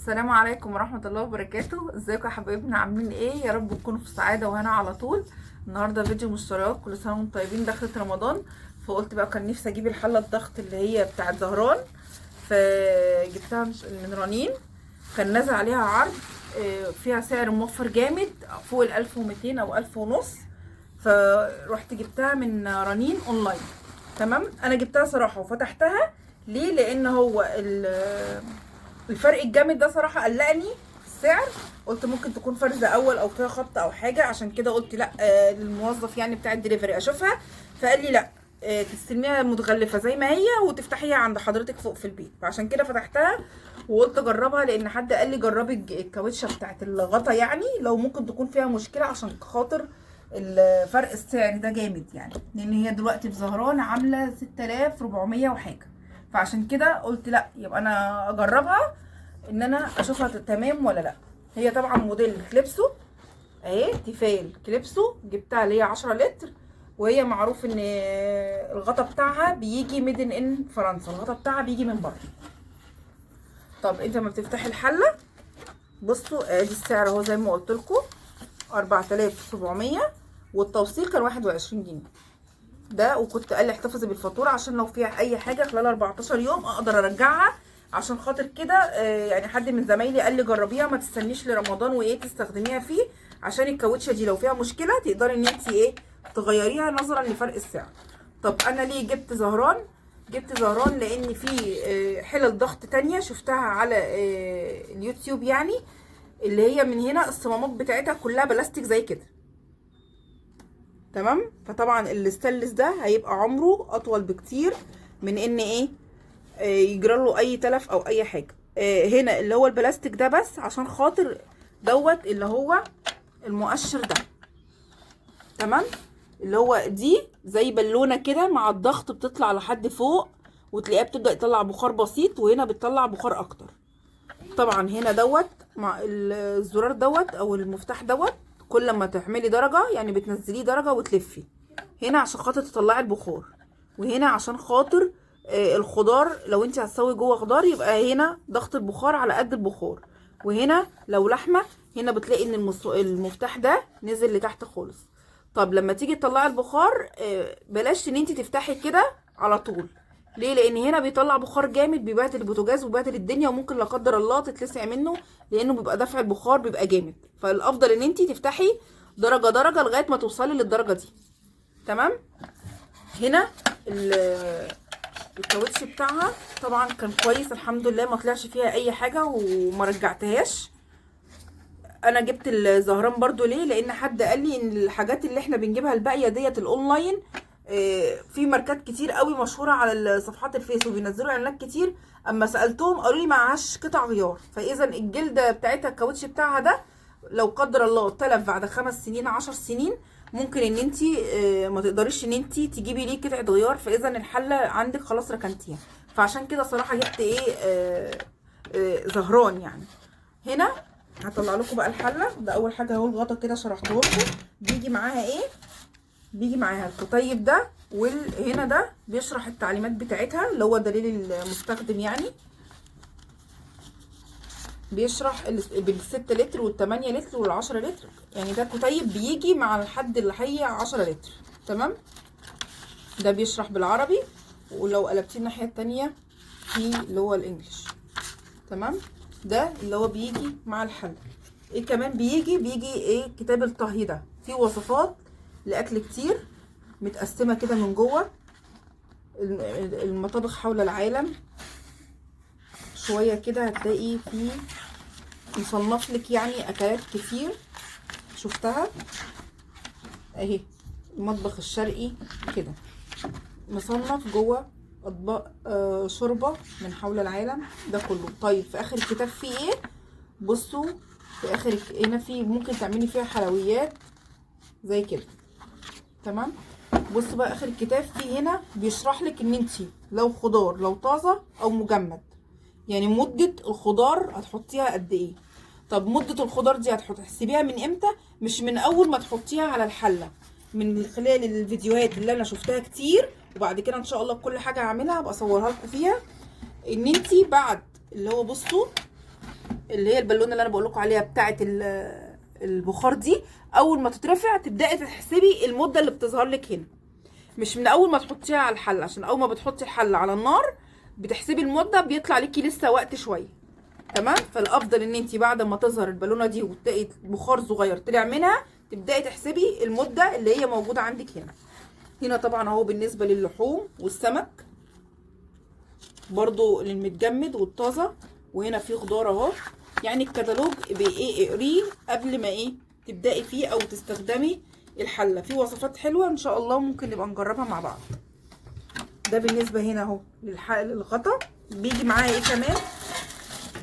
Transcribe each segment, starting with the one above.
السلام عليكم ورحمة الله وبركاته. ازيكم يا حبايبنا؟ عاملين ايه؟ يا رب تكونوا في سعادة وهنا على طول. النهاردة فيديو مشتريات، كل سنة وانتم طيبين، دخلت رمضان، فقلت بقى كان نفسي اجيب الحلة الضغط اللي هي بتاعت زهران، فجبتها من رنين. كان نازل عليها عرض، فيها سعر موفر جامد فوق 1200 او 1500، فروحت جبتها من رنين اونلاين. تمام، انا جبتها صراحة وفتحتها ليه؟ لان هو الفرق الجامد ده صراحة قلقني في السعر، قلت ممكن تكون فرز اول او فيها خبط او حاجة، عشان كده قلت لا للموظف يعني بتاع الدليفري اشوفها، فقال لي لا، تستلميها متغلفة زي ما هي وتفتحيها عند حضرتك فوق في البيت. فعشان كده فتحتها وقلت اجربها، لان حد قال لي جربي الكاوتشه بتاعت الغطا، يعني لو ممكن تكون فيها مشكلة، عشان خاطر الفرق السعر ده جامد يعني، لان هي دلوقتي في زهران عامله 6400 وحاجه، فعشان كده قلت لا يبقى انا اجربها ان انا اشوفها تمام ولا لا. هي طبعا موديل كليبسو اهي، تيفال كليبسو، جبتها اللي هي 10 لتر، وهي معروف ان الغطا بتاعها بيجي made in فرنسا، الغطا بتاعها بيجي من بره. طب انت لما بتفتحي الحلة بصوا ادي السعر اهو زي ما قلت لكم 4700، والتوصيل كان 21 جنيه ده، وكنت قال لي احتفظي بالفاتوره عشان لو فيها اي حاجة خلال 14 يوم اقدر ارجعها، عشان خاطر كده يعني حد من زمايلي قال لي جربيها ما تستنيش لرمضان وايه تستخدميها فيه، عشان الكاوتشه دي لو فيها مشكلة تقدري ان انت ايه تغيريها نظرا لفرق السعر. طب انا ليه جبت زهران؟ جبت زهران لان في حلل ضغط تانية شفتها على اليوتيوب، يعني اللي هي من هنا الصمامات بتاعتها كلها بلاستيك زي كده، تمام؟ فطبعا الستانلس ده هيبقى عمره اطول بكتير من ان ايه يجرى له اي تلف او اي حاجة. هنا اللي هو البلاستيك ده بس عشان خاطر دوت اللي هو المؤشر ده، تمام؟ اللي هو دي زي بالونه كده مع الضغط بتطلع لحد فوق، وتلاقيها بتبدا تطلع بخار بسيط، وهنا بتطلع بخار اكتر. طبعا هنا دوت مع الزرار دوت او المفتاح دوت، كل ما تعملي درجه يعني بتنزليه درجه وتلفي هنا عشان خاطر تطلعي البخار، وهنا عشان خاطر الخضار لو انت هتسوي جوه خضار يبقى هنا ضغط البخار على قد البخار، وهنا لو لحمه هنا بتلاقي ان المفتاح ده نزل لتحت خالص. طب لما تيجي تطلعي البخار بلاش ان انت تفتحي كده على طول، ليه؟ لان هنا بيطلع بخار جامد، بيبهدل البوتاجاز وبيبهدل الدنيا، وممكن لا قدر الله تتلسع منه لانه بيبقى دفع البخار بيبقى جامد. فالافضل ان انت تفتحي درجه درجه لغاية ما توصلي للدرجة دي، تمام؟ هنا الكاوتش بتاعها طبعا كان كويس الحمد لله، ما طلعش فيها اي حاجة وما رجعتهاش. انا جبت الزهران برضو ليه؟ لان حد قال لي ان الحاجات اللي احنا بنجيبها الباقية ديت الاونلاين، في ماركات كتير قوي مشهورة على صفحات الفيس وبينزلوا اعلانات كتير، اما سالتهم قالوا لي معهاش قطع غيار، فاذا الجلدة بتاعتها الكاوتش بتاعها ده لو قدر الله تلف بعد 5 سنين 10 سنين ممكن ان انت ما تقدريش ان انت تجيبي ليه قطعه غيار، فاذا الحلة عندك خلاص ركنتيها. فعشان كده صراحة جبت ايه زهران يعني. هنا هطلع لكم بقى الحلة ده، اول حاجة اهو الغطا كده شرحته لكم، بيجي معاها ايه؟ بيجي معاها الكتيب ده، وهنا ده بيشرح التعليمات بتاعتها اللي هو دليل المستخدم، يعني بيشرح بال6 لتر وال8 لتر وال10 لتر، يعني ده كتيب بيجي مع الحد اللي هي 10 لتر، تمام؟ ده بيشرح بالعربي، ولو قلبتيه الناحية التانية في اللي هو الانجليش، تمام؟ ده اللي هو بيجي مع الحلة. ايه كمان بيجي؟ بيجي ايه؟ كتاب الطهي ده فيه وصفات لاكل كتير متقسمه كده من جوه، المطابخ حول العالم شوية كده هتلاقي فيه مصنف لك يعني اكلات كتير شفتها اهي، المطبخ الشرقي كده مصنف جوه اطباق شوربة من حول العالم ده كله. طيب في اخر الكتاب فيه ايه؟ بصوا في اخر هنا في ممكن تعملي فيها حلويات زي كده، تمام؟ بصوا بقى اخر الكتاب فيه هنا بيشرح لك ان انتي لو خضار لو طازة او مجمد، يعني مده الخضار هتحطيها قد ايه. طب مده الخضار دي هتحسبيها من امتى؟ مش من اول ما تحطيها على الحلة، من خلال الفيديوهات اللي انا شفتها كتير، وبعد كده ان شاء الله كل حاجة هعملها هبقى اصورها لكم فيها، ان انتي بعد اللي هو بصوا اللي هي البالونة اللي انا بقول لكم عليها بتاعه البخار دي، اول ما تترفع تبداي تحسبي المدة اللي بتظهر لك هنا، مش من اول ما تحطيها على الحلة، عشان اول ما بتحطي الحلة على النار بتحسبي المدة بيطلع لكي لسه وقت شوية. تمام. فالافضل ان انت بعد ما تظهر البالونة دي وتلاقي بخار صغير طلع منها تبداي تحسبي المدة اللي هي موجودة عندك هنا. هنا طبعا اهو بالنسبة للحوم والسمك برضو للمتجمد والطازه، وهنا في خضار اهو. يعني الكتالوج بايه اقريه قبل ما ايه تبداي فيه او تستخدمي الحلة. في وصفات حلوة ان شاء الله ممكن نبقى نجربها مع بعض. ده بالنسبة هنا اهو للغطا. بيجي معايا ايه كمان؟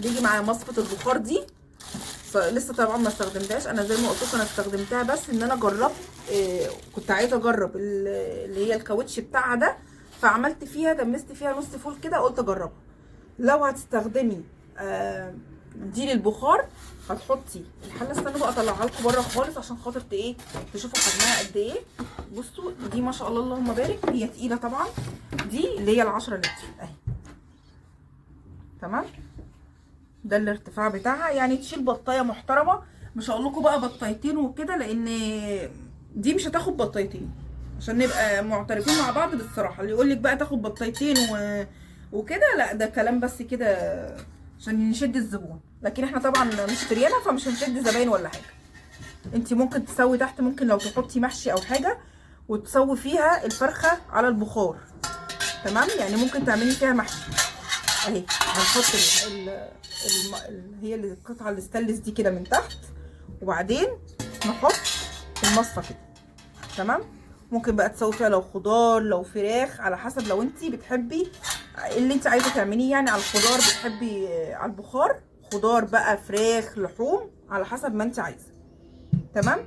بيجي معايا مصفة البخار دي، لسه طبعا ما استخدمتهاش. انا زي ما قلت لكم انا استخدمتها بس ان انا جربت، كنت عايزه اجرب اللي هي الكاوتش بتاعها ده، فعملت فيها دمست فيها نص فول كده، قلت اجربها. لو هتستخدمي دي للبخار هتحطي الحلة، استنوا بقى اطلعها لكم بره خالص عشان خاطر ايه تشوفوا حجمها قد ايه. بصوا دي ما شاء الله اللهم بارك، هي تقيلة طبعا. دي اللي هي ال10 لتر اهي. تمام. ده الارتفاع بتاعها، يعني تشيل بطايه محترمه. مش هقول لكم بقى بطايتين وكده لان دي مش هتاخد بطايتين، عشان نبقى معترفين مع بعض بالصراحه. اللي يقول لك بقى تاخد بطايتين وكده، لا ده كلام بس كده عشان نشد الزبون، لكن احنا طبعا مشتريينها فمش هنشد زباين ولا حاجة. انت ممكن تسوي تحت، ممكن لو تحطي محشي او حاجة وتسوي فيها الفرخه على البخار. تمام. يعني ممكن تعملي فيها محشي اهي. هنحط هي القطعة الستانلس دي كده من تحت، وبعدين نحط المصفى كده. تمام. ممكن بقى تسوي فيها لو خضار لو فراخ، على حسب لو انت بتحبي اللي انت عايزه تعمليه. يعني على الخضار بتحبي على البخار، خضار بقى فراخ لحوم، على حسب ما انت عايزه. تمام.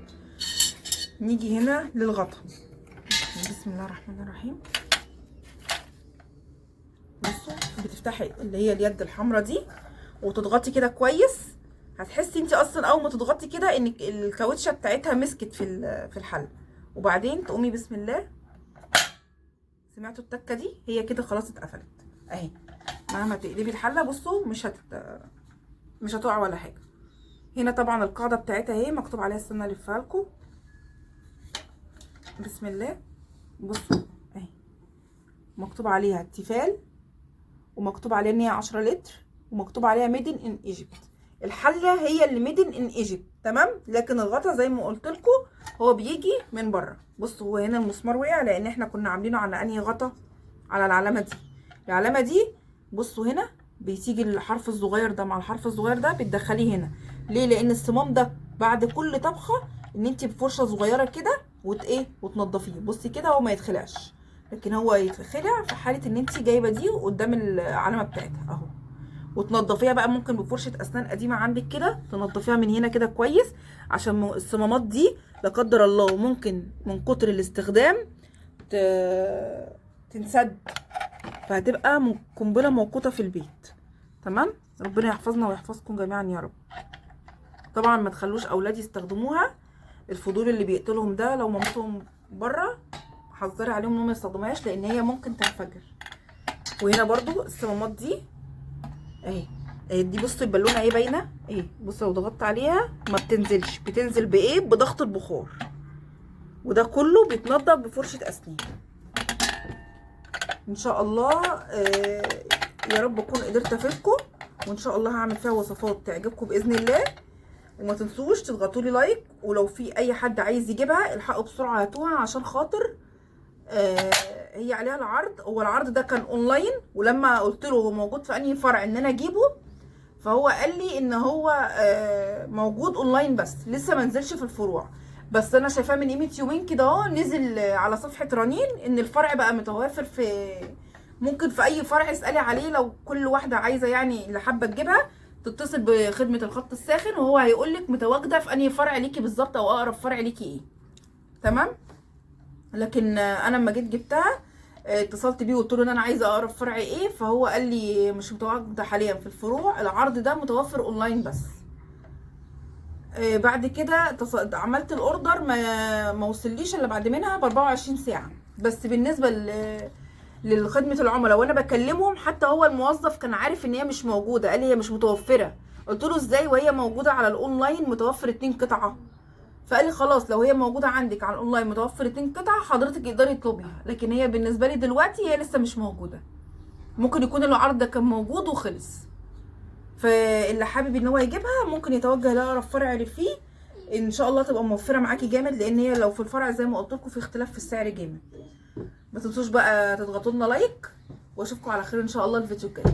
نيجي هنا للغطا. بسم الله الرحمن الرحيم. بصوا بتفتحي اللي هي اليد الحمراء دي وتضغطي كده كويس. هتحسي انت اصلا اول ما تضغطي كده ان الكاوتشه بتاعتها مسكت في الحلة. وبعدين تقومي بسم الله، سمعتوا التكه دي؟ هي كده خلاص اتقفلت اهي. مهما تقلبي الحلة بصوا مش هتقع ولا حاجة. هنا طبعا القاعدة بتاعتها اهي مكتوب عليها، استنى الفها لكم. بسم الله. بصوا اهي مكتوب عليها تيفال، ومكتوب عليها ان هي 10 لتر، ومكتوب عليها made in Egypt. الحلة هي اللي made in Egypt. تمام. لكن الغطا زي ما قلت لكم هو بيجي من بره. بصوا هو هنا المسمار وقع لان احنا كنا عاملينه على انهي غطا؟ على العلامة دي. العلامة دي بصوا هنا بتيجي الحرف الصغير ده مع الحرف الصغير ده بتدخليه هنا. ليه؟ لان الصمام ده بعد كل طبخه ان انت بفرشه صغيرة كده ايه وتنضفيه. بصي كده هو ما يتخلعش، لكن هو يتخلع في حاله ان انت جايبه دي قدام العلامة بتاعتها اهو، وتنضفيها بقى. ممكن بفرشه اسنان قديمة عندك كده تنضفيها من هنا كده كويس، عشان الصمامات دي لا قدر الله ممكن من كتر الاستخدام تنسد، فهتبقى قنبلة موقوته في البيت. تمام. ربنا يحفظنا ويحفظكم جميعا يا رب. طبعا ما تخلوش اولادي يستخدموها، الفضول اللي بيقتلهم ده لو مامتهم بره حذري عليهم انهم ما يستخدموهاش لان هي ممكن تنفجر. وهنا برضو الصمامات دي اهي دي، بصوا البالونة اهي باينة اهي. بصوا لو ضغطت عليها ما بتنزلش، بتنزل بايه؟ بضغط البخار. وده كله بيتنضف بفرشه اسنان ان شاء الله. يا رب اكون قدرت افيدكم، وان شاء الله هعمل فيها وصفات تعجبكم باذن الله. وما تنسوش تضغطوا لي like، ولو في اي حد عايز يجيبها الحقوا بسرعة هاتوها عشان خاطر هي عليها العرض. هو العرض ده كان اونلاين، ولما قلت له هو موجود في انهي فرع ان انا اجيبه، فهو قال لي ان هو موجود اونلاين بس لسه ما نزلش في الفروع. بس انا شايفاه من قيمة يومين كده اهو نزل على صفحة رنين ان الفرع بقى متوافر في، ممكن في اي فرع اسالي عليه. لو كل واحدة عايزه يعني اللي حابة تجيبها تتصل بخدمة الخط الساخن وهو هيقول لك متواجدة في انهي فرع ليكي بالظبط او اقرب فرع ليكي ايه. تمام. لكن انا لما جيت جبتها اتصلت بيه وقلت له ان انا عايزه اقرب فرع ايه، فهو قال لي مش متواجدة حاليا في الفروع، العرض ده متوفر اونلاين بس. بعد كده عملت ال order ما وصليش الا بعد منها ب 24 ساعة. بس بالنسبة لخدمة العملاء وانا بكلمهم، حتى هو الموظف كان عارف ان هي مش موجودة، قال لي هي مش متوفرة، قلت له ازاي وهي موجودة على الاونلاين متوفر 2 قطعه؟ فقال لي خلاص لو هي موجودة عندك على الاونلاين متوفر 2 قطعه حضرتك تقدري تطلبيها، لكن هي بالنسبة لي دلوقتي هي لسه مش موجودة. ممكن يكون العرض ده كان موجود وخلص. فاللي حابب ان هو يجيبها ممكن يتوجه لاقرب فرع اللي فيه، ان شاء الله تبقى موفره معاكي جامد، لان هي لو في الفرع زي ما قلت لكم في اختلاف في السعر جامد. ما تنسوش بقى تضغطوا لنا like، واشوفكم على خير ان شاء الله الفيديو الجاي.